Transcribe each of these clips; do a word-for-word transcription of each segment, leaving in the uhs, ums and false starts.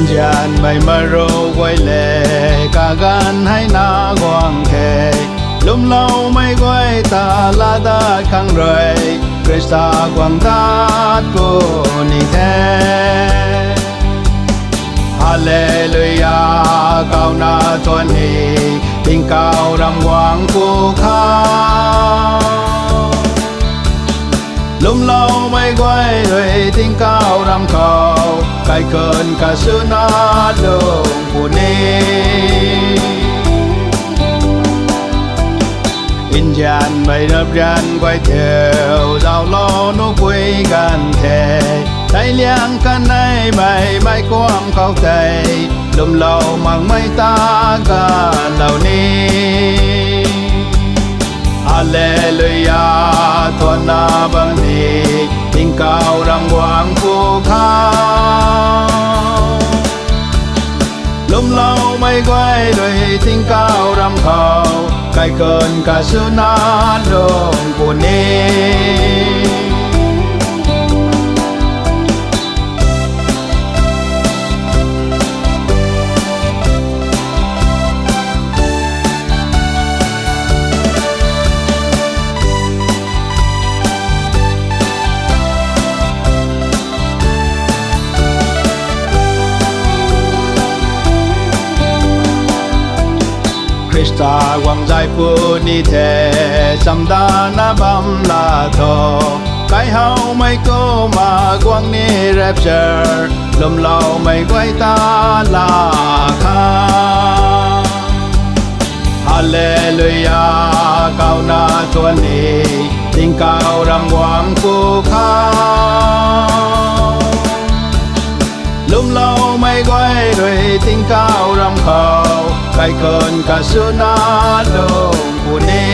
Nzianmei maru guay le, kaganv hei na guang the. Lwmloumei guay ta laa dat khang rui, Khrista guang tat puni the. Hallelujah, kauna thuan ni, tingkauh ram guang pw khou. Lwmloumei guay rui tingkauh ram khou, kaikhun kasuna lung puni. Nzianmei rap rian guay thiu, zauclou nupui ganv the. Tei liang kaneimei mei kuam khou tei, lwmlou makmei ta ganlou ni. Hallelujah, thuanna bam ni, tingkauh ram guang pw khou. Lwmloumei guay rui tingkauh ram khou, kaikhun kasuna lung puni. Khrista guang zay puni the, chamdana bam la tho. Kaihoumei kumna guang ni rapture, lwmloumei guay ta laa khang. Hallelujah, kauna thuan ni, tingkauh ram guang pw khou. Lwmloumei guay rui tingkauh ram khou, kaikhun kasuna lung puni.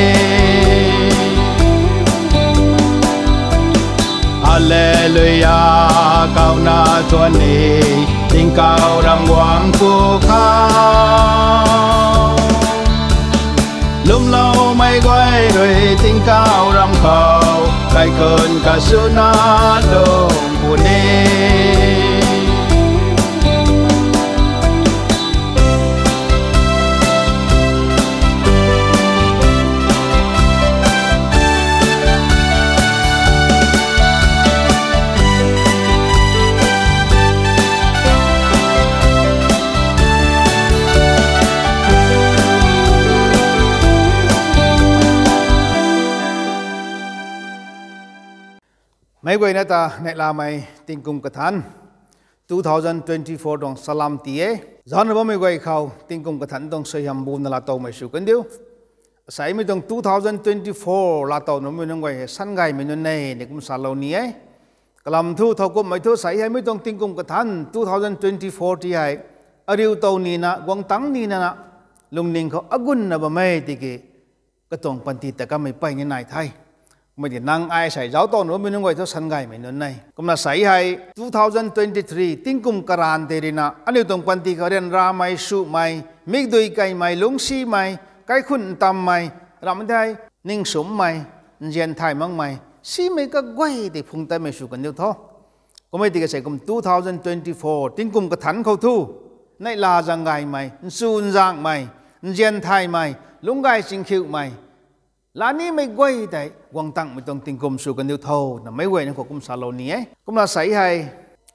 Hallelujah, kauna thuan ni, tingkauh ram guang pw khou. Lwmloumei guay rui tingkauh ram khou, kaikhun kasuna lung puni. Meic guayna ta neihlamei tingkum kathanc two thousand twenty-four tuang salam ti e. Zaucna bammei guay khou tingkum kathanc tuang suaihiam buna laatowmei sw kandiu. Asaimei tuang two thousand twenty-four laatowna bammei nunc guay hei sangaymei nunc e ni kum salou ni e. Kalam thu thowkumhmei thu asai hei mi tuang tingkum kathanc two thousand twenty-four ti hei ariu tow nina, guang tangc nina na, lungning khou agunna bam e tiki katuang panty ta kamei pey ni nai the. Kummei ti nang ai asei zauc towna bammei nunc guay thu sangaymei nunc e. Kumna asai hei two thousand twenty-three tingkum karanv tei ruina aniu tuang panty khou ryanramei, sumei, mikdui keymei, lungcsimei, kaikhun ntammei, ramh thei ningsummei, nzian thay makmei, simei kaguay tei phungc tatmei sw kandiu tho. Kummei tiki asei kum two thousand twenty-four tingkum kathanc khou thu neihla zaeng gaymei, nchu nzangmei, nzian thaymei, lungcgay chingkhiumei, laa nimei guay tei guang tangmei tuang tingkum sw kandiu tho, na meic guayna khou kum salou ni e. Kumna asai hei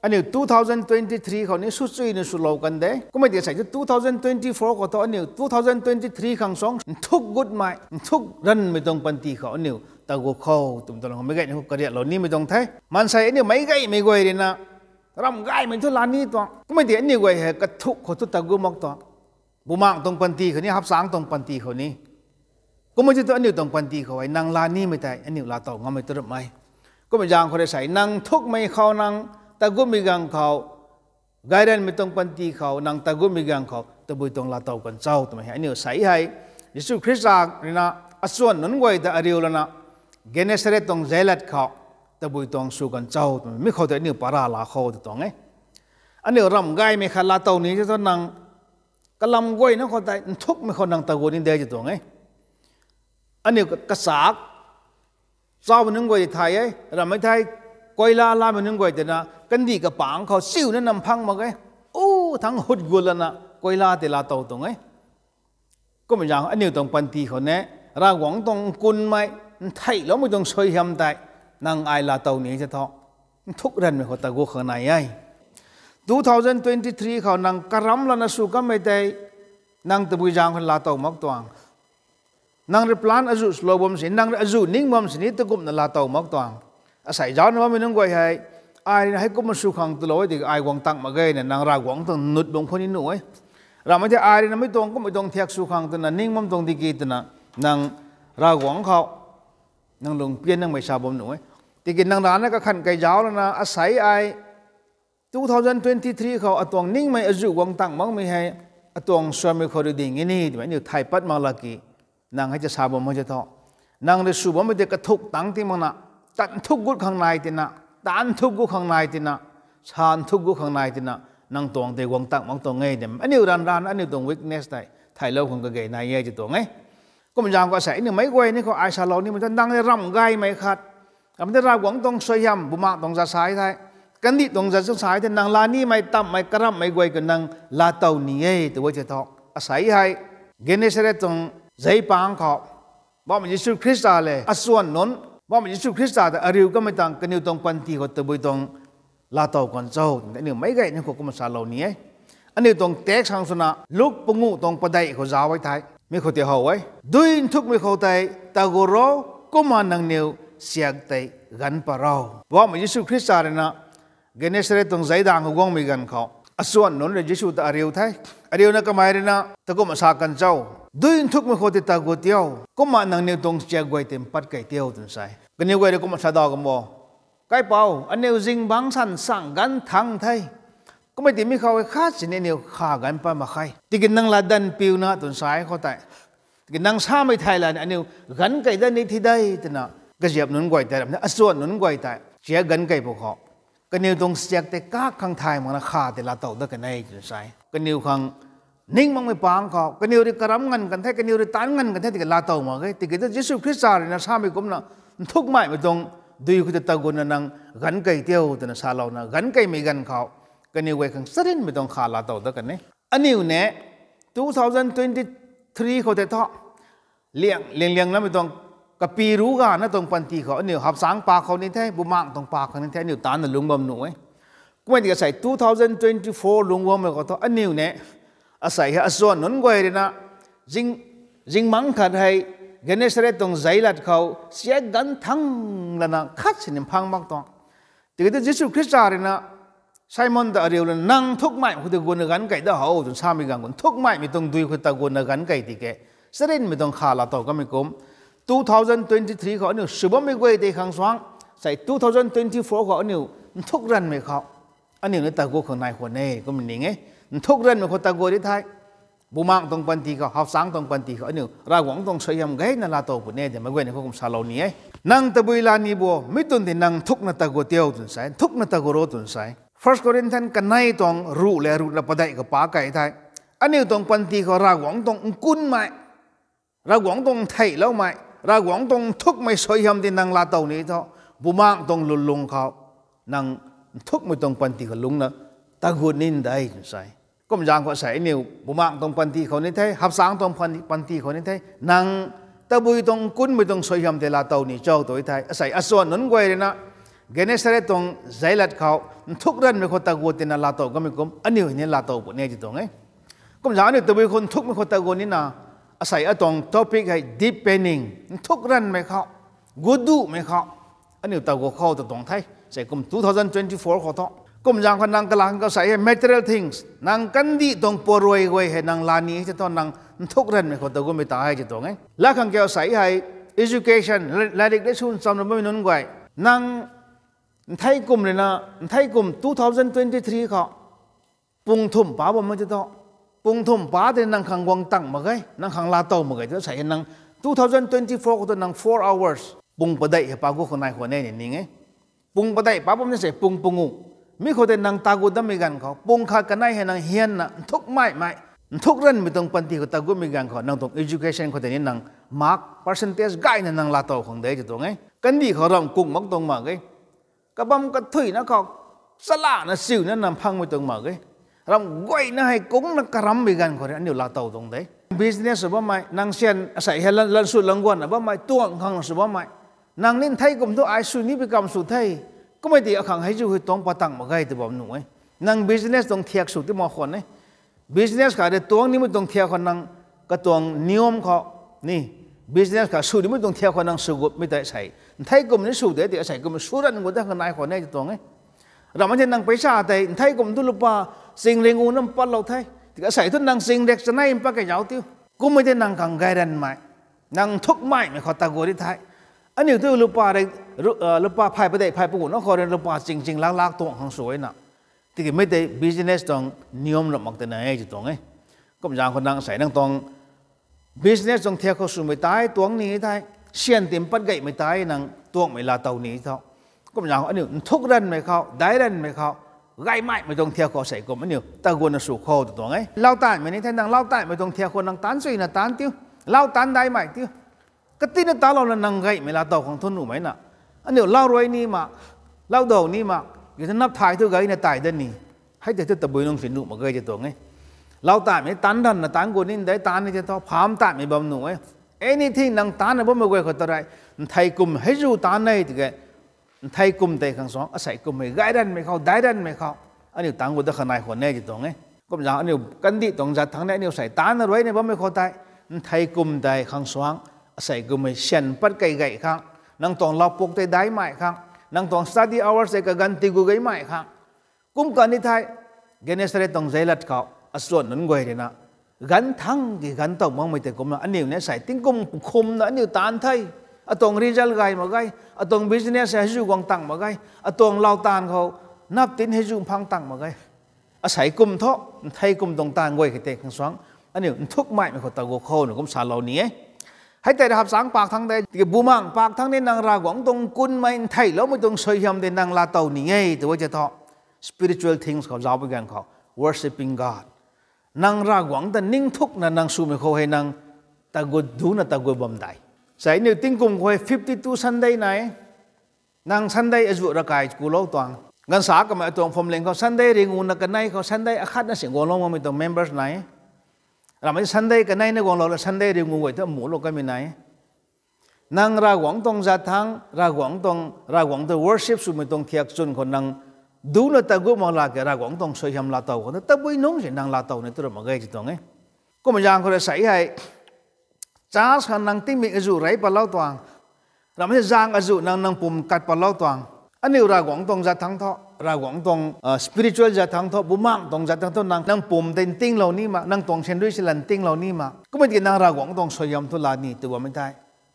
aniu two thousand twenty-three khou ni swchuina swlou kan de. Kummei tiki asei thu two thousand twenty-four khou thu aniu two thousand twenty-three khang suang nthuk gutmei, nthuk ranmei tuang panty khou aniu tagut khou twmei tuang meic guayna khou kariatlou nimei tuang the. Maansei aniu meic gaymei guay ruina ramh gaymei thu laa ni tuang. Kummei tiki aniu guay hei kathuk khou thu tagut mak tuang. Bumaengc tuang panty khou ni, hapchangc tuang panty khou ni, kummei ti thu aniu tuang panty khou hei nang laa nimei tei aniu laatow ngammei tu ramh e. Kummei zaeng khou rui asei nang nthukmei khou, nang tagutmei gaeng khou, gayranmei tuang panty khou, nang tagutmei gaeng khou tabui tuang laatow kan cho twmei hei aniu asai hei Jisu Khrista ruina achuan nunc guay ta ariu lana Gennesaret tuang zelat khou tabui tuang sw kan cho twmei mi khou tei aniu para laa khou tw tuang e. Aniu ramh gaymei khat laatow ni tei thu nang kalam guayna khou tei nthukmei khou nang tagut ni de tw tuang e. Aniu ka- kachak chaumei nunc guay tei thay e, ramhmei thei koila laamei nunc guay tei na kandih kapangc khou chiuna nam phang mak e. U thangc hut gut lana koila tei laatow tuang e. Kummei zaeng aniu tuang panty khou ni Ravguangc tuang nkunmei, ntheiloumei tuang suaihiam tei nang ai laatow ni the thu, nthuk ranvmei khou tagut khang nai e. Two thousand twenty three khou nang karam lana sw kanmei tei nang tabui zaeng khou laatow mak tuang. Nang rui plan azuh swlou bam sini, nang rui azuh ning bam sini takumna laatow mak tuang. Asei zaucna bammei nunc guay hei, ai rui na heikumna sw khang twlou e tiki ai guang tang mak ge na nang Ravguangc tuang nut bam khou ni nuh e. Ramhmei tei ai rui na mei tuang kummei tuang thiak sw khang twna ning bam tuang tiki twna nang Ravguangc khou nang lung pian nangmei sa bam nuh e. Tiki nang rana kakhanh kei zauc lana asei ai two thousand twenty three khou atuang ningmei azuh guang tang makmei hei atuang suanmei khou rui ding e ni twmei aniu thay pat mak laki, nang hei ta sa bam hei ta thu, nang rui sw bammei tei kathuk tangc ti makna, tat nthuk gut khang nai tina, taan nthuk gut khang nai tina, sa nthuk gut khang nai tina, nang tuang tei guang tang mak tuang e twmei aniu ranv ranv aniu tuang weakness tei theilou khang kage nai e ti tuang e. Kum zaeng khou asei aniu meic guay ni khou ai salou nimei thu nang ni ramh gaymei khat, ramh tei Ravguangc tuang suaihiam, Bumaengc tuang zat sai the, kandih tuang zat sai the, nang laa nimei tamhmei karamhmei guay khou nang laatow ni e tw e ti thu, asei hei Gennesaret tuang zeipaengc khou Poubauhmei Jisu Khrista le achuan nunc, Poubauhmei Jisu Khrista ta ariu kamei tang kaniw tuang panty khou tabui tuang laatow kan cho twmei aniu meic guay ni khou kumna salou ni e. Aniu tuang text khang swna Luk panguh tuang padeih khou zauc e the. Mi khou tei how e, dui nthukmei khou tei tagut ro, kumna nangniw siak tei ganv pat ro. Poubauhmei Jisu Khrista rui na Gennesaret tuang zeidang khou guangmei ganv khou achuan nunc rui Jisu ta ariu the. Ariuna kamei rui na takumna sa kan cho, dui nthukmei khou tei tagut tiu, kumna nangniw tuang siak guay tei mpat kei tiu twna sa e. Kaniw guay rui kumna sa daw kan bo, Kaipouc, aniu zingbangc san sang ganv thangc the. Kummei tei mi khou e khat sini aniu kha ganv pat mak khe. Tiki nang latdanv piuna twna sa e khou tei, tiki nang samei thei lana aniu ganv kei dat ni thi de twna kaziap nunc guay tei, ramh tei achuan nunc guay tei siak ganv kei pw khou, kaniw tuang siak tei kak khang thay makna kha tei laatow dat kan e twna sa e. Kaniw khang ning makmei pang khou kaniw rui karam nganv kan the, kaniw rui taanc nganv kan the tiki laatow mak e. Tiki tu Jisu Khrista rui na samei kumna nthukmeimei tuang dui khou tei tagutna nang ganv kei tiu twna salouna ganv keimei ganv khou kaniw guay khang charynmei tuang kha laatow dat kan e. Aniu ni two thousand twenty three khou tei thu liang liang liang lamei tuang kapi ruc gana tuang panty khou aniu hapchangc pak khou ni the, Bumaengc tuang pak khou ni the, aniu taanna lungc bam nuh e. Kummei tiki asei two thousand twenty four lungc bammei khou thu aniu ni asei hei achuan nunc guay rui na zing, zingbangc khat hei Gennesaret tuang zeilat khou siak ganv thangc lana khat sini mphang mak tuang. Tiki tu Jisu Khrista rui na Simon ta ariu lana nang nthukmeimei khou tagutna ganv kei dat hou twna samei ganv khou nthukmeimei tuang dui khou tagutna ganv kei tiki charynmei tuang kha laatow kamei kum two thousand twenty three khou aniu sw bammei guay tei khang suangc sei two thousand twenty four khou aniu nthuk ranvmei khou aniu ni tagut khang nai khwan e kummei ning e. Nthuk ranvmei khou tagut di the. Bumaengc tuang panty khou, hapchangc tuang panty khou aniu Ravguangc tuang suaihiam gayna laatow puni e twmei guay ni khou kum salou ni e. Nang tabui laa ni bo, mi twn tei nang nthukna tagut tiu twna sa e, nthukna tagut ro twna sa e. First Corinthians kanei tuang ruh le ruhna padeih khou pa kei the. Aniu tuang panty khou Ravguangc tuang nkunmei, Ravguangc tuang ntheiloumei, Ravguangc tuang nthukmei suaihiam tei nang laatow ni thu, Bumaengc tuang lwnlung khou nang nthukmei tuang panty khou lungcna tagut ni de twna sa e. Kum zaeng khou asei aniu Bumaengc tuang panty khou ni the, hapchangc tuang pan-, panty khou ni the, nang tabui tuang nkunmei tuang suaihiam tei laatow ni cho tw e the. Asei achuan nunc guay rui na Gennesaret tuang zeilat khou nthuk ranvmei khou tagut tina laatow kamei kum aniu hei ni laatow puni e ti tuang e. Kum zaeng aniu tabui khou nthukmei khou tagut nina, asei atuang topic hei deepening, nthuk ranvmei khou, gut duhmei khou aniu tagut khou ta tuang the. Sei kum two thousand twenty four khou thu kum zaeng khou nang kalang khou sei hei material things, nang kandih tuang puaruai guay hei nang laa ni hei thu nang nthuk ranvmei khou tagutmei ta hei ti tuang e. Laa khang kiu sei hei education, lairik le sun chamna bammei nunc guay, nang nthei kum rui na, nthei kum two thousand twenty three khou pung thumh pa bammei ti thu, pung thumh pa tei nang khang guang tang mak ge, nang khang laatow mak ge tu sei hei nang two thousand twenty four khou tu nang four hours pung padeih hei pa gut khang nai khwan e ni ning e. Pung padeih pa bam ni sei pung panguh, mi khou tei nang tagut dammei ganv khou pung khat kanei hei nang hianna nthukmeimei, nthuk ranvmei tuang panty khou tagutmei ganv khou nang tuang education khou tei ni nang mark percentage gayna nang laatow khang de ti tuang e. Kandih khou ramh kung mak tuang mak ge. Kabam kathuina khou chalana chiuna nang phangmei tuang mak ge. Ram guayna hei kungna karambi ganv khou rui aniu laatow tuang de. Business sw bammei, nang syan asei hei lan, lansw langguanna bammei, tuang khang sw bammei. Nang ni nthei kum thu ai sw ni pi kam sw the. Kummei ti akhang hei zu hei tuang patang mak ge tw bam nuh e. Nang business tuang thiak sw ti mak khwan e. Business khat rui tuang nimei tuang thiak khou nang katuang niyom khou ni. Business khat sw nimei tuang thiak khou nang sw gutmei tei sei. Nthei kum ni sw de ti asei kum sw ran gut da kha nai khwan e ti tuang e. Ram a the nang paisa tei, nthei kum thu lupa ching ringu nam patlou the. Tiki asei thu nang ching rek chanei mpat kei zauc tiu. Kummei tei nang khang gay ranmei. Nang nthukmaimei khou tagut ri the. Aniu thu lupa rek, ru-, ah, lupa phay padeih phay paguh na khou rui lupa ching ching lak lak tuang khang sw e na. Tiki mei tei business tuang niyom ram mak tei na e ti tuang e. Kum zaeng khou nang sei nang tuang business tuang thiak khou swmei tei tuang ni thei, syan tim pat gaymei tei nang tuangmei laatow ni tho. Kum zaeng khou aniu nthuk ranmei khou, daic ranmei khou, gaymaimei tuang thiak khou sei kum aniu tagunna sw khou tu tuang e. Lau taanmei ni thei nang lau taanmei tuang thiak khou nang taanc chuyna taanc tiu. Lau taanc daihmei tiu. Katina talouna nang gaymei laatow khang thu nuhmei na. Aniu lau rui ni mak, lau daw ni mak, ki thu nap thay thu gayna tai dat ni. Hei tei thu tabui nung si nuh mak ge ti tuang e. Lau taanmei taanc ranna taanc gut ni de, taanc ni tei thu pham taanmei bam nuh e. Anything nang taancna bammei guay khou ta rui, nthei kum hei zu taanc e tiki, nthei kum tei khang suang, asei kum hei gay ranmei khou, daic ranmei khou, aniu taanc gut da kha nai khwan e ti tuang e. Kum zaeng aniu kandih tuang zat thangc ni aniu sei taancna rui ni bammei khou tei, nthei kum tei khang suang, asei kum hei syan pat kei gay khang, nang tuang laupuk tei daihmei khang, nang tuang study hours tei kaganv tigu gaymei khang. Kum kan ni thei, Gennesaret tuang zeilat khou, achuan nunc guay rui na, ganv thangc ki ganv tow makmei tei kumna, aniu ni sei tingkum khumna aniu taanc the, atuang result gay mak ge, atuang business hei zu guang tang mak ge, atuang lau taanv khou, nap tin hei zu mphang tang mak ge. Asei kum thu, nthei kum tuang taanv guay khe tei khang suang, aniu nthukmaimei khou tagut khou na kum salou ni e. Hei tei rui hapchangc pak thangc de, tiki bumaengc pak thangc ni nang Ravguangc tuang kunmei ntheiloumei tuang suaihiam tei nang laatow ni e tw e ti thu. Spiritual things khou zauc pui ganv khou, worshipping God. Nang Ravguangc ta ningthukna nang swmei khou hei nang tagut duna tagut bam dei. Sei aniu tingkum khou hei fifty two Sunday nai. Nang Sunday azuh ravkai kulou tuang. Ganv sa kamei atuang phuamling khou Sunday ringuna kanei khou Sunday akhatna si guanglou makmei tuang members nai. Ramei Sunday kanei na guanglou la Sunday ringu guay thu amulou kamei nai. Nang Ravguangc tuang zat thangc, Ravguangc tuang, Ravguangc tuang worship swmei tuang thiak chwn khou nang duna tagut mak la ke Ravguangc tuang suaihiam laatow khou tabui nungc si nang laatow ni tu ram mak ge ti tuang e. Kumna zaeng khou rui sei hei, church khang nang tingmik azuh rey patlou tuang. Ramei zaeng azuh nang nang pum kat patlou tuang. Aniu Ravguangc tuang zat thangc thu, Ravguangc tuang, ah, spiritual zat thangc thu, bumaengc tuang zat thangc thu nang, nang pum tei ntinglou ni mak, nang tuang sandui silan ntinglou ni mak. Kummei tiki nang Ravguangc tuang suaihiam thu la ni tw bammei thei,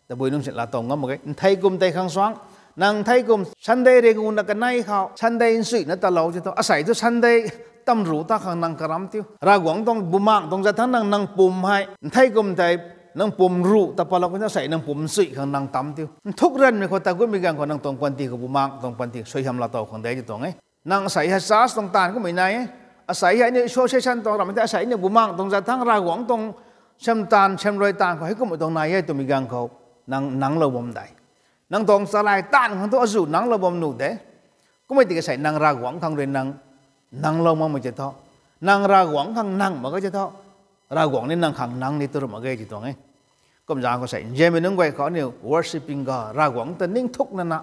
tabui nungc si laatow ngam mak ge. Nthei kum tei khang suang, nang nthei kum Sunday ringuna kanei khou, Sunday nchuina talou ti thu, asei thu Sunday tamru ta khang nang karam tiu. Ravguangc tuang bumaengc tuang zat thangc nang, nang pum hei, nthei kum tei, nang pum ruh ta patlou khou asei nang pum nchui khang nang tam tiu. Nthuk ranmei khou tagutmei ganv khou nang tuang panty khou bumaengc tuang panty suaihiam laatow khang de ti tuang e. Nang asei hei church tuang taanv kummei nai e. Asei hei aniu association tuang ramei tei asei aniu bumaengc tuang zat thangc Ravguangc tuang siam taanv, siam rui taanv khou hei kummei tuang nai e twmei ganv khou nang nangclou bam dei. Nang tuang chalai taanv khang thu azuh nangclou bam nuh de. Kummei tiki sei nang Ravguangc khang rui nang nangclou makmei ti thu, nang Ravguangc khang nang mak ge ti thu, Ravguangc ni nang khang nang ni tu ram mak ge ti tuang e. Kumna zaeng khou sei nzianmei nunc guay khou aniu worshipping God, Ravguangc ta ningthukna na,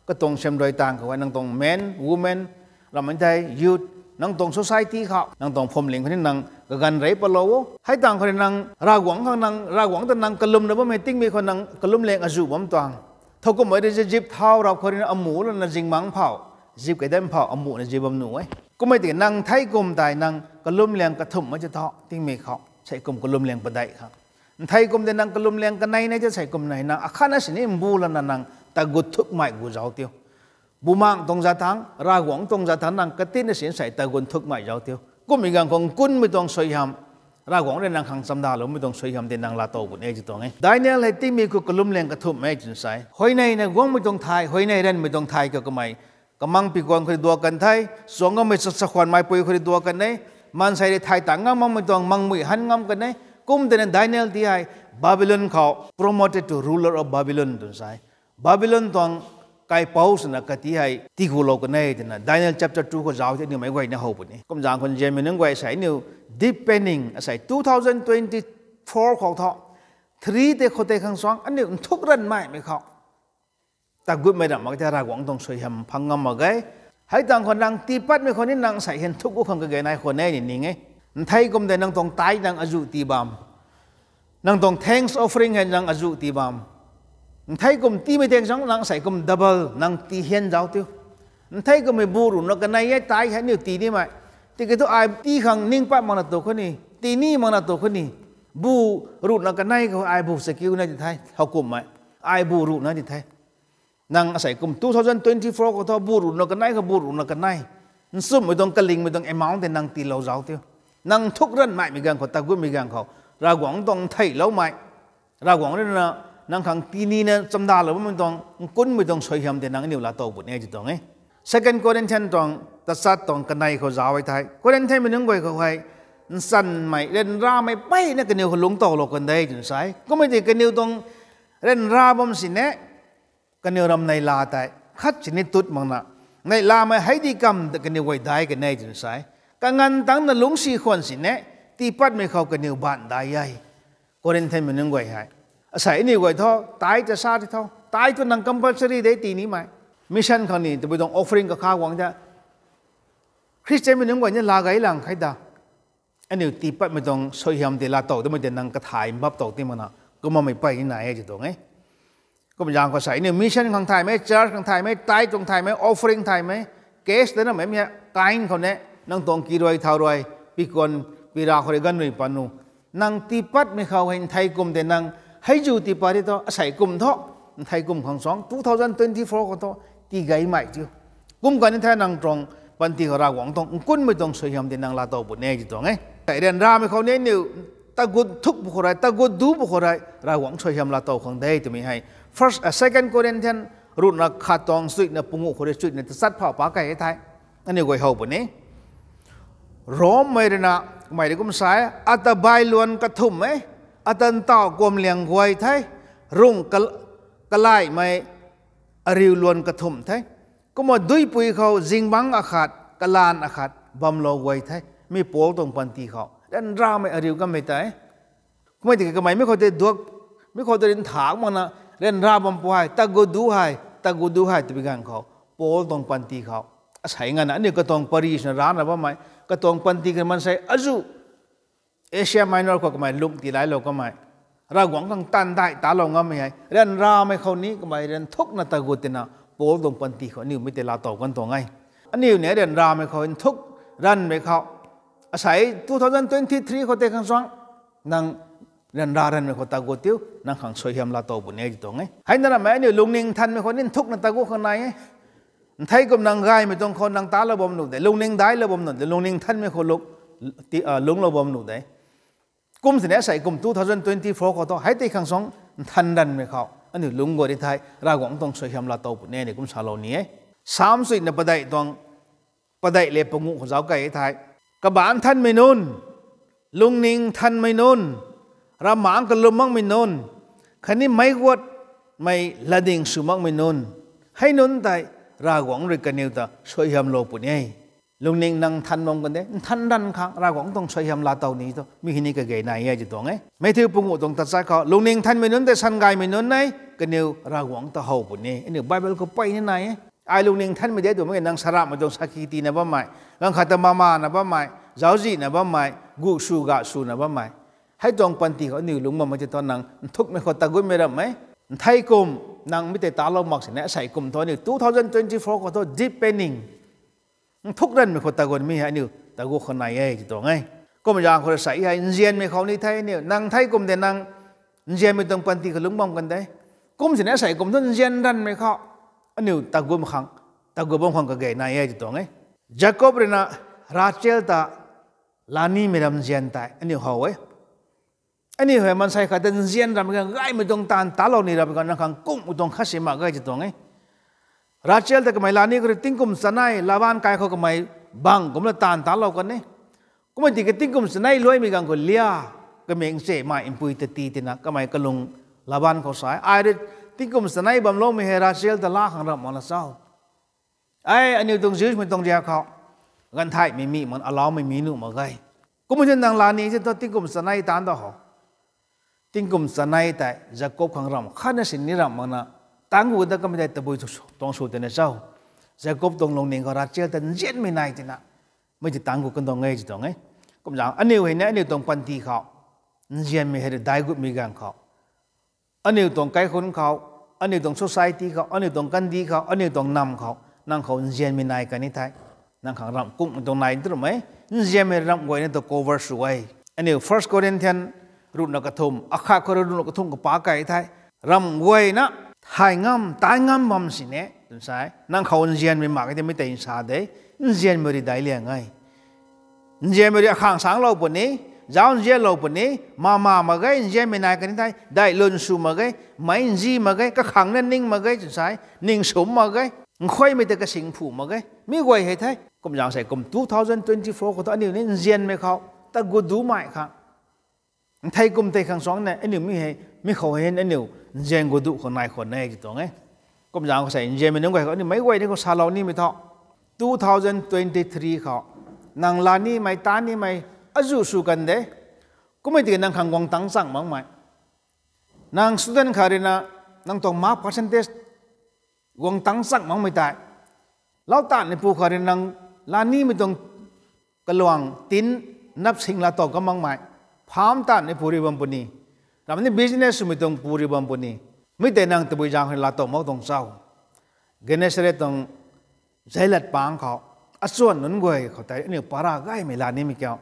katuang siam rui taanv khou hei nang tuang men, women, ramei tei youth, nang tuang society khou, nang tuang phuamling khou ni nang kaganv rey patlou o. Hei tangv khou rui nang Ravguangc khang nang, Ravguangc ta nang kalumna bammei tingmik khou nang kalumleng azuh bam tuang. Thowkumhmei rui zip thau rap khou rui na amuh lana zingmangc phou, zip kei dan phou amuhna zip bam nuh e. Kummei tiki nang nthei kum tei nang kalumleng kathumhmei ti thu tingmik khou sei kum kalumleng padeih khang, nthei kum tei nang kalumleng kanei nai ti sei kum nai nang akhatna sini mbu lana nang tagut thukmei gu zauc tiu. Bumaengc tuang zat thangc, Ravguangc tuang zat thangc nang katinna sini sei tagut thukmei zauc tiu. Kummei ganv khou nkunmei tuang suaihiam, Ravguangc rui nang khang chamdaloumei tuang suaihiam tei nang laatow pun e ti tuang e. Daniel hei tingmik khou kalumleng kathumhmei twna sa e. Huayneina guangmei tuang thei, huayney ranmei tuang thei khou kamei kamang pi kuang khou rui duak kan the, chuang ngammei cha, chakhwanmeipui khou rui duak kan e, maansei rui thay tang ngam makmei tuang mangmui han ngam kan e. Kum tei na Daniel ti hei Babylon khou promoted to ruler of Babylon twna sa e. Babylon tuang kaipouc swna kati hei tiigulou kan e twna Daniel chapter two khou zauc the, aniu meic guayna how puni. Kumzaeng khou nzianmei nunc guay sei aniu deepening asei two thousand twenty four khou thu three tei khou tei khang suang aniu nthuk ranvmeimei khou tagutmei ramh mak the, Ravguangc tuang suaihiam phang ngam mak ge. Hei tangv khou nang tiipatmei khou ni nang sei hei nthuk gu khang kage nai khwan e ni ning e. Nthei kum tei nang tuang tithe nang azuh tii bam, nang tuang thanks offering hei nang azuh tii bam, nthei kum tiimei teng zang nang sei kum double nang tii hian zauc tiu. Nthei kummei bu ruhna kanei e tithe hei aniu tii nimei. Tiki thu ai tii khang ning pat makna tu khou ni, tii ni makna tu khou ni, bu ruhna kanei khou ai bu sa kiu na ti the, thowkumhmei, ai bu ruhna ti the. Nang asei kum two thousand twenty four khou thu bu ruhna kanei khou bu ruhna kanei, nchumhmei tuang kalingmei tuang amount tei nang tiilou zauc tiu. Nang nthuk ranvmeimei ganv khou, tagutmei ganv khou, Ravguangc tuang ntheiloumei, Ravguangc rui na nang khang tii nina chamdalou bammei tuang nkunmei tuang suaihiam tei nang aniu laatow puni e ti tuang e. Second Corinthian tuang tachat tuang kanei khou zauc e the, Corinthianmei nunc guay khou hei nchanmei ryanramei mpeyna kaniw khou lungc towlou kan de twna sa e. Kummei tei kaniw tuang ryanra bam sini kaniw ram neihla tei khat sini tut makna, neihlamei hei di kam ta kaniw guay dai kan e twna sa e. Kanganv tangcna lungcsi khwan sini tiipatmei khou kaniw baanc dai e. Corinthianmei nunc guay hei, asei aniu guay thu tithe ta sa ti tho, tithe thu nang compulsory de tii nimei. Mission khang ni tabui tuang offering kakha guang ta Khristianmei nunc guay ni laa gay lang khe da. Aniu tiipatmei tuang suaihiam tei laatow damei tei nang kathai mbap tow ti makna kumnamei mpey ni nai e ti tuang e. Kumzaeng khou sei aniu mission khang thaymei, church khang thaymei, tithe tuang thaymei, offering thaymei, cash ta namei mi kain khou ne, nang tuang kirui thau rui, pikuan, pira khou rui ganv rui panu, nang tiipatmei khou hei nthei kum tei nang hei zu tiipat ri thu asei kum thu, nthei kum khang suang two thousand twenty four khou thu tii gaymei tiu. Kum kani the nang tuang panty khou Ravguangc tuang nkunmei tuang suaihiam tei nang laatow puni e ti tuang e. Ryanramei khou ni aniu tagut thuk pw khou rui, tagut du pw khou rui Ravguangc suaihiam laatow khang de twmei hei First, Second Corinthian ruhna khat tuang chuina panguh khou rui chuina tachat phou pa key e the. Aniu guay how puni. Rommei rui na, kamei rui kum sa e, ata bai luan kathumh e, ata ntauh kuamliang guay the, rung kal-, kalaihmei ariu luan kathumh the. Kumna duipui khou zingbangc akhat, kalaan akhat bamlou guay the. Mi Paul tuang panty khou ryanramei ariu kanmei tei. Kummei tiki kamei mi khou tei duak, mi khou tei rinthak makna ryanra bam pu hei, tagut du hei, tagut du hei twpui ganv khou, Paul tuang panty khou, asei nganvna aniu katuang parish na rana bammei katuang panty kha maansei azuh Asia Minor khou kamei lung tiilailou kamei, Ravguangc khang taanv dai talou ngammei hei ryanramei khou ni kamei ryanthukna tagut tina Paul tuang panty khou aniu mi tei laatow kan tuang e. Aniu ni ryanramei khou nthuk ranvmei khou, asei two thousand twenty three khou tei khang suang nang ryanra ranvmei khou tagut tiu, nang khang suaihiam laatow puni e ti tuang e. Hei na ramei aniu lungning nthanmei khou ni nthukna tagut khang nai e. Nthei kum nang gaymei tuang khou nang talou bam nuh de, lungning dailou bam nuh de, lungning nthanmei khou lung, ti, ah, lungclou bam nuh de. Kum sini asei kum two thousand twenty four khou thu hei tei khang suang nthan ranvmei khou aniu lungc guay ri thei Ravguangc tuang suaihiam laatow puni e ni kum salou ni e. Sam chuina padeih tuang, padeih le panguh khou zauc key e thei, kabangc nthanmei nunc, lungning nthanmei nunc, ravmaengc kalum makmei nunc, khatni meic guatmei latdyng sw makmei nunc, hei nunc tei Ravguangc rui kaniw ta suaihiamlou puni e. Lungning nang nthan bam kan de, nthan ranv khang Ravguangc tuang suaihiam laatow ni tu mi hei ni kage nai e ti tuang e. Matthew panguh tuang tachat khou lungning nthanmei nunc tei sangaymei nunc e, kaniw Ravguangc ta how puni e. Aniu Bible khou mpeyna nai e. Ai lungning nthanmei de twmei nang saramhmei tuang sakhi tiina bammei, ganv khat ta mamana bammei, zauczihna bammei, gu sw ga swna bammei, hei tuang panty khou aniu lungc bammei tei thu nang nthukmei khou tagutmei ramh e. Nthei kum nang mi tei talou mak sini asei kum thu aniu two thousand twenty four khou thu deepening nthuk ranvmei khou tagut mi hei aniu tagut khang nai e ti tuang e. Kumzaeng khou rui sei hei nzianmei khou ni the aniu nang thei kum de nang nzianmei tuang panty khou lungc bam kan de. Kum sini asei kum thu nzian ranvmei khou aniu tagut khang, tagut bam khang kage nai e ti tuang e. Jakob rui na Rachel ta lanimei ram nzian tei aniu how e. Aniu hei maansei khat ta nzian ramei khang gaymei tuang taanv talou ni ramei khang nang khang kungmei tuang khat si mak ge ti tuang e. Rachel ta kamei lani khou rui tingkum chanei Laban kai khou kamei bangc kumna taanv talou kan e. Kummei tiki tingkum chanei luaimei ganv khou Lia, kamei nchemei mpui ta tii tina kamei kalung Laban khou sa e, ai rui Tingkum chanei bamloumei hei Rachel ta laa khang ramh mak na cho? Ai, aniu tuang Jewsmei tuang riak khou, ganvthaymei mi mak, alaumei mi nuh mak ge. Kummei thu nang lani se thu tingkum chanei taanc da ho. Tingkum chanei tei Jakob khang ramh khatna sini ramh mak na, taanc gu dat kamei tei tabui tuang sw tei na cho? Jakob tuang lungning khou Rachel ta nzianmei nai tina, mei ti taanc gu kan tuang e ti tuang e. Kumzaeng aniu hei ni aniu tuang panty khou nzianmei hei dai gutmei ganv khou, aniu tuang kaikhunc khou, aniu tuang society khou, aniu tuang kandih khou, aniu tuang nam khou, nang khou nzianmei nai kan ni the. Nang khang ramh kungmei tuang nai twmei, nzianmei ramh guayna ta cover sw e. Aniu First Corinthian ruhna kathumh, akhat khou ruhna kathumh khou pa kei the. Ramh guayna thay ngam, tai ngam bam sini tw sa e. Nang khou nzianmei mak e tei mi tei nsa de, nzianmei ri daic liang e. Nzianmei ri akhang sangclou puni, zauc nzianlou puni, mama mak ge, nzianmei nai kan ni the, daihlun sw mak ge, meic nzi mak ge, kakhang na ning mak ge tw sa e, ning sumc mak ge, nkhuaymei tei kasing phu mak ge, mi guay hei the. Kumzaeng sei kum two thousand twenty-four khou thu aniu ni nzianmei khou, ta gut ducmei khang, nthei kum tei khang suangc na aniu mi hei, mi khou hei aniu nzian gut duc khou nai khwan e ti tuang e. Kumzaeng khou sei nzianmei nunc guay khou aniu meic guay ni khou salou nimei thu, two thousand twenty-three khou, nang laa nimei, taanc nimei, azuh sw kan de. Kummei tiki nang khang guang tangc chang makmei, nang student khat rui na, nang tuang mark percentage guang tangc chang makmei tei, lau tanmeipu khat rui nang laa nimei tuang kaluang tin nap sing laa tow ka makmei, farm tanmeipu rui bam puni, ramh ni business swmei tuang pu rui bam puni, mi tei nang tabui zaeng khou laa tow mak tuang cho? Gennesaret tuang zeilat pang khou, achuan nunc guay khou tei aniu para gaymei laa nimei kiu,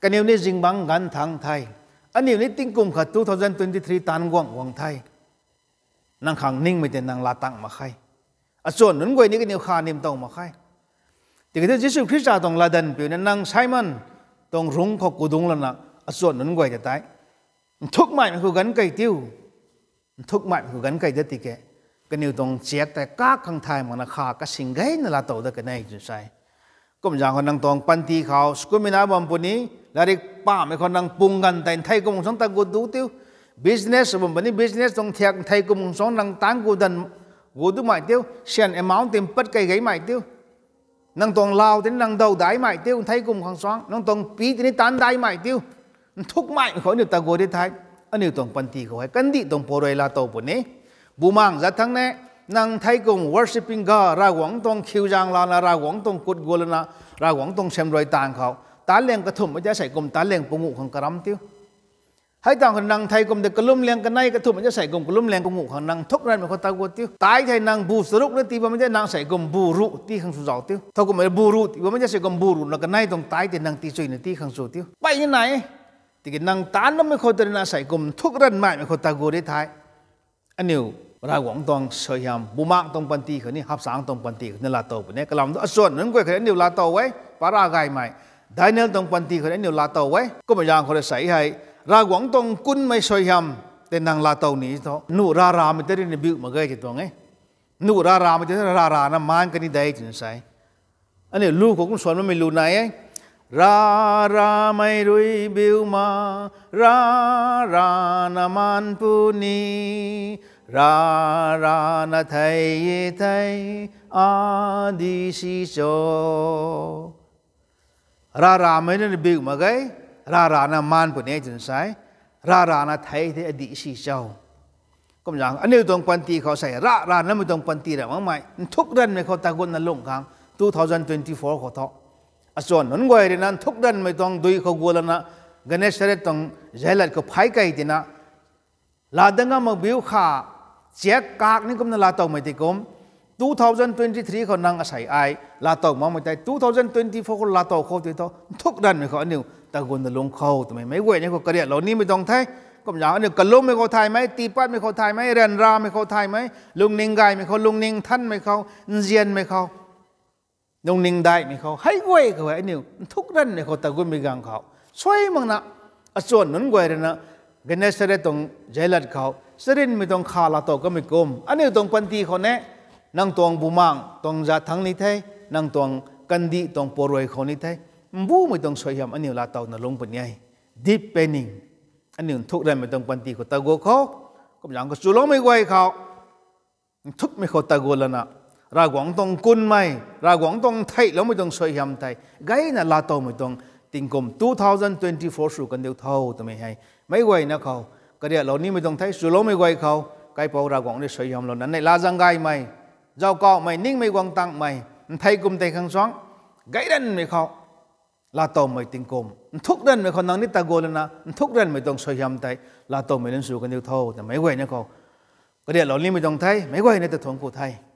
kaniw ni zingbangc ganv thangc the, aniu ni tingkum khat two thousand twenty-three taanc guang guang the. Nang khang ningmei tei nang laa tang mak khe. Achuan nunc guay ni kaniw kha nim tow mak khe. Tiki thu Jisu Khrista tuang latdanv piuna nang Simon tuang rungc khou kudungc lana, achuan nunc guay ta tei, nthukmaimei khou ganv kei tiu. Nthukmaimei khou ganv kei dat tiki, kaniw tuang chiak tei kak khang thay makna kha kasing geyna laa tow dat kan e tw sa e. Kumzaeng khou nang tuang panty khou school mei na bam puni, latrik pamei khou nang pung ganv tei nthei kum khang suangc ta gut duc tiu. Business bam puni, business tuang thiak nthei kum khang suangc nang taanc gut dat, gut ducmei tiu, syan amount tei mpat kei geymei tiu. Nang tuang lau tei ni nang dow daihmei tiu, nthei kum khang suangc, nang tuang pi tei ni taanc daihmei tiu. Nthukmaimei khou aniu ta gut di the, aniu tuang panty khou hei kandih tuang pary laa tow puni. Bumaengc zat thangc ne, nang nthei kum worshipping God, Ravguangc tuang khiuzaeng lana, Ravguangc tuang kut gu lana, Ravguangc tuang siamruai taanv khou, taanc liang kathumhmei tei sei kum taanc liang panguh khang karam tiu. Hei tangv khou nang nthei kum tei kalum liang kanei kathumhmei tei sei kum kalum liang panguh khang nang nthuk ranmei khou ta gut tiu. Tai thei nang bu charuk na tii bammei tei nang sei kum bu ruh tii khang sw zauc tiu. Thowkumhmei bu ruh tii bammei tei sei kum bu ruh na kanei tuang tai tei nang tii chuina tii khang sw tiu. Pey ni nai e. Tiki nang taanc bammei khou tei na sei kum nthuk ranmaimei khou ta gut di the. Aniu Ravguangc tuang suaihiam, bumaengc tuang panty khou ni, hapsangc tuang panty khou ni laa tow puni. Kalam thu achuan nunc guay khou ni aniu laa tow e, para gaymei. Daniel tuang panty khou ni aniu laa tow e. Kumzaeng khou rui sei hei, Ravguangc tuang kunmei suaihiam tei nang laa tow ni thu, nuh rara mei tei rui ni biu mak ge ti tuang e. Nuh rara mei tei rarana maan kan ni de twna sa e. Aniu lu khou kum suan bammei lu nai e. Raramei rui biu ma, rarana maan puni, rarana thei e thei, adih si cho. Raramei rui ni biu mak ge, rarana maan puni twna sa e, rarana thei thei adih si cho. Kumzaeng aniu tuang panty khou sei, raranamei tuang panty ra makmei, nthuk ranmei khou ta gutna lung khang, two thousand twenty-four khou thu, achuan nunc guay rui na nthuk ranmei tuang dui khou gu lana, Gennesaret tuang zeilat khou phey kei tina, laa dat ngam mak biu kha, chiak kak ni kumna laa towmei tei kum, two thousand twenty-three khou nang asei ai laa tow makmei tei two thousand twenty-four khou laa tow khou tei thu, nthuk ranmei khou aniu ta gutna lung khou twmei meic guay ni khou kariatlou nimei tuang the. Kumzaeng aniu kalummei khou thaymei, tiipatmei khou thaymei, ryanramei khou thaymei, lungning gaymei khou, lungning nthanmei khou, nzianmei khou, lungning daihmei khou, hei guay khou hei aniu nthuk ranmei khou ta gutmei ganv khou, suai makna, achuan nunc guay rui na, Gennesaret tuang zeilat khou charynmei tuang kha laa tow kamei kum, aniu tuang panty khou ne, nang tuang bumaengc tuang zat thangc ni the, nang tuang kandih tuang pary khou ni the, mbumei tuang suaihiam aniu laa towna lung puni e. Deep painting. Aniu nthuk ranmei tuang panty khou ta gut khou, kumzaeng khou chuloumei guay khou, nthukmei khou taguan lana, Ravguangc tuang kunmei, Ravguangc tuang theihloumei tuang suaihiam tei gayna laatowmei tuang tingkum two thousand twenty-four sw kandiu tho twmei hei meic guayna khou kariaklou nimei tuang the. Swloumei guay khou, Kaipouc Ravguangc rui suaihiamlouna, neihla zaeng gaymei, zauckauhmei, ningmei guang tangmei, nthei kum tei khang suang gayranmei khou laatowmei tingkum, nthuk ranmei khou nang ni taguan lana nthuk ranmei tuang suaihiam tei laatowmei nunc sw kandiu tho twmei meic guayna khou kariaklou nimei tuang the. Meic guayna ta thuanc ku the.